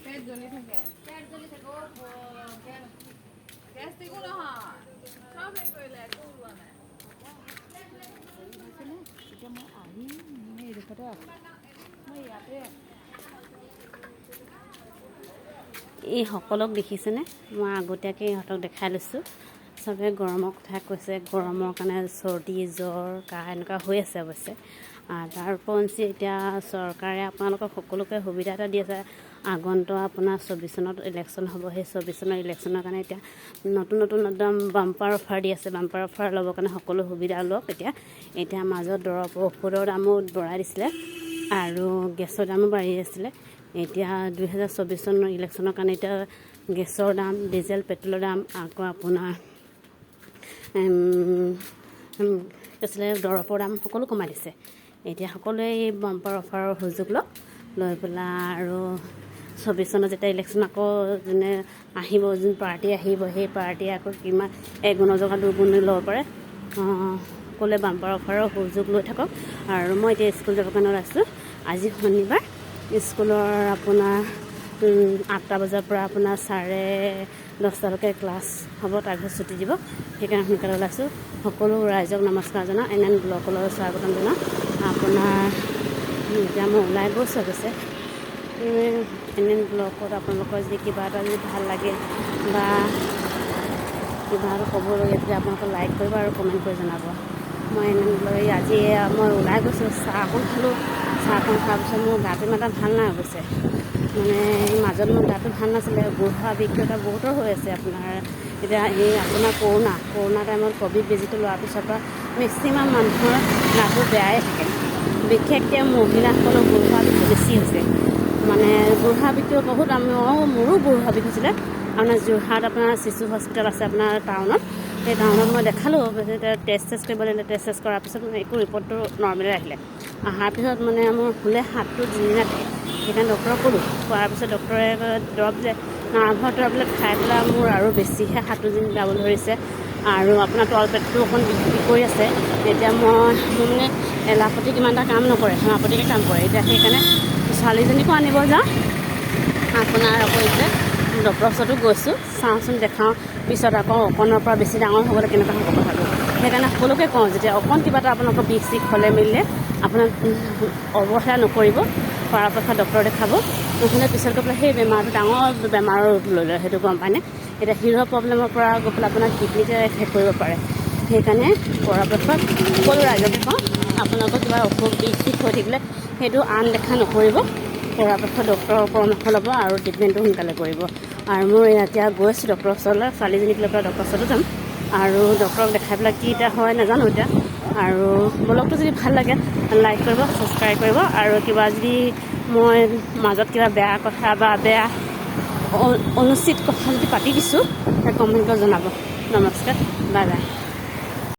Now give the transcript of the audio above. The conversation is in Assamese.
পেট জ্বলি থাকে। পেট জ্বলি থাকে অ'। গেষ্টিকো নহয়, চব হেৰি কৰিলে, একো ওলোৱা নাই। এতিয়া মই আহি মই এইডোখৰতে আছোঁ, মই ইয়াতে আছোঁ। এই সকলক দেখিছেনে? মই আগতীয়াকৈ ইহঁতক দেখাই লৈছোঁ। চবে গৰমৰ কথা কৈছে, গৰমৰ কাৰণে চৰ্দি, জ্বৰ, কাহ এনেকুৱা হৈ আছে অৱশ্যে। তাৰ উপৰঞ্চি এতিয়া চৰকাৰে আপোনালোকক সকলোকে সুবিধা এটা দি আছে। আগন্তুক আপোনাৰ 24 চনত ইলেকশ্যন হ'ব। সেই 24 চনৰ ইলেকশ্যনৰ কাৰণে এতিয়া নতুন নতুন একদম বাম্পাৰ অফাৰ দি আছে। বাম্পাৰ অফাৰ ল'বৰ কাৰণে সকলো সুবিধা লওক এতিয়া। এতিয়া মাজত দৰৱ ঔষধৰ দামো বঢ়াই দিছিলে আৰু গেছৰ দামো বাঢ়ি আছিলে। এতিয়া 2024 চনৰ ইলেকশ্যনৰ কাৰণে এতিয়া গেছৰ দাম, ডিজেল পেট্ৰলৰ দাম, আকৌ আপোনাৰ কি আছিলে, দৰৱৰ দাম সকলো কমাই দিছে। এতিয়া সকলোৱে এই বাম্পাৰ অফাৰৰ সুযোগ লওক, লৈ পেলাই আৰু 24 চনত যেতিয়া ইলেকশ্যন আকৌ যোনে আহিব, যোন পাৰ্টি আহিব, সেই পাৰ্টীয়ে আকৌ কিমান এগুণৰ জেগাত দুগুণ ল'ব পাৰে। সকলোৱে বাম্পাৰ অফাৰৰ সুযোগ লৈ থাকক। আৰু মই এতিয়া স্কুল যাবৰ কাৰণে ওলাইছোঁ। আজি শনিবাৰ, স্কুলৰ আপোনাৰ 8টা বজাৰ পৰা আপোনাৰ 10:30লৈকে ক্লাছ হ'ব, তাৰপিছত ছুটি দিব। সেইকাৰণে সোনকালে ওলাইছোঁ। সকলো ৰাইজক নমস্কাৰ জনাওঁ, এন এন ব্লগলৈ স্বাগতম জনাওঁ। আপোনাৰ এতিয়া মই ওলাই গৈছোঁ অৱশ্যে। এন এন ব্লগত আপোনালোকৰ যদি কিবা এটা যদি ভাল লাগে বা কিবা এটা ক'বলগীয়া, তেতিয়া আপোনালোকে লাইক কৰিব আৰু কমেণ্ট কৰি জনাব। মই এন এন ব্লগ আজি মই ওলাই গৈছোঁ, চাহ অকণ খালোঁ। চাহ অকণ খোৱাৰ পিছত মোৰ গাটো ইমান এটা ভাল নাই অৱশ্যে। মানে মাজত মোৰ গাটো ভাল নাছিলে। গোৰোহা বিষ এটা বহুতৰ হৈ আছে আপোনাৰ। এতিয়া এই আপোনাৰ কৰোণা টাইমত ক'ভিড বেজীটো লোৱাৰ পিছৰ পৰা মেক্সিমাম মানুহৰ গাটো বেয়াই থাকে। বিশেষকৈ মহিলাসকলৰ গোৰোহা বিষটো বেছি হৈছে। মানে গোৰোহা বিষটো বহুত আমি, মোৰো গোৰোহা বিষ হৈছিলে। আপোনাৰ যোৰহাট আপোনাৰ শিশু হস্পিটেল আছে আপোনাৰ টাউনত, সেই টাউনত মই দেখালোঁ। টেষ্ট চেষ্ট কৰিব লাগিলে। টেষ্ট চেষ্ট কৰাৰ পিছত মানে একো ৰিপৰ্টটো নৰ্মেলি আহিলে। অহাৰ পিছত মানে মোৰ শুলে হাতটো জিনজিনাই থাকে। সেইকাৰণে ডক্টৰক ক'লোঁ। কোৱাৰ পিছত ডক্টৰে দৰৱ দিলে, নাৰ্ভৰ টেবলেট খাই পেলাই মোৰ আৰু বেছিহে হাতটো জিনজিনাব ধৰিছে আৰু আপোনাৰ তলপেটটো অকণ বিষ বিষ কৰি আছে। এতিয়া মই মোৰ মানে এলাপতি কিমান এটা কাম নকৰে, হেমাপতিকে কাম কৰে। এতিয়া সেইকাৰণে ছোৱালীজনীকো আনিব যাওঁ আপোনাৰ। আকৌ এতিয়া ডক্টৰৰ ওচৰতো গৈছোঁ, চাওঁচোন দেখাওঁ। পিছত আকৌ অকণৰ পৰা বেছি ডাঙৰ হৈ গ'লে কেনেকুৱা হ'ব কথাটো। সেইকাৰণে সকলোকে কওঁ, যেতিয়া অকণ কিবা এটা আপোনালোকৰ বিষ চিষ হ'লে মেলিলে আপোনাক অৱহেলা নকৰিব, পৰাপক্ষত ডক্টৰ দেখাব। নহ'লে পিছত গৈ পেলাই সেই বেমাৰটো ডাঙৰ বেমাৰৰ ৰূপ লৈ লয়, সেইটো গম পায়নে? এতিয়া শিৰৰ প্ৰব্লেমৰ পৰা গৈ পেলাই আপোনাৰ কিডনীতে এফেক্ট কৰিব পাৰে। সেইকাৰণে পৰাপক্ষত সকলো ৰাইজকে কওঁ, আপোনালোকৰ কিবা অসুখ বিষ চিষ হৈ থাকিলে সেইটো আন দেখা নকৰিব, পৰাপক্ষত ডক্টৰৰ পৰামৰ্শ ল'ব আৰু ট্ৰিটমেণ্টটো সোনকালে কৰিব। আৰু মই এতিয়া গৈ আছোঁ ডক্টৰৰ ওচৰলৈ, ছোৱালীজনীক লৈ পেলাই ডক্টৰৰ ওচৰতো যাম আৰু ডক্টৰক দেখাই পেলাই কি এতিয়া হয় নাজানো এতিয়া। আৰু ব্লগটো যদি ভাল লাগে লাইক কৰিব, ছাবস্ক্ৰাইব কৰিব আৰু কিবা যদি মই মাজত কিবা বেয়া কথা বা বেয়া অনুচিত কথা যদি পাতি দিছোঁ, কমেণ্ট কৰি জনাব। নমস্কাৰ, বাই বাই।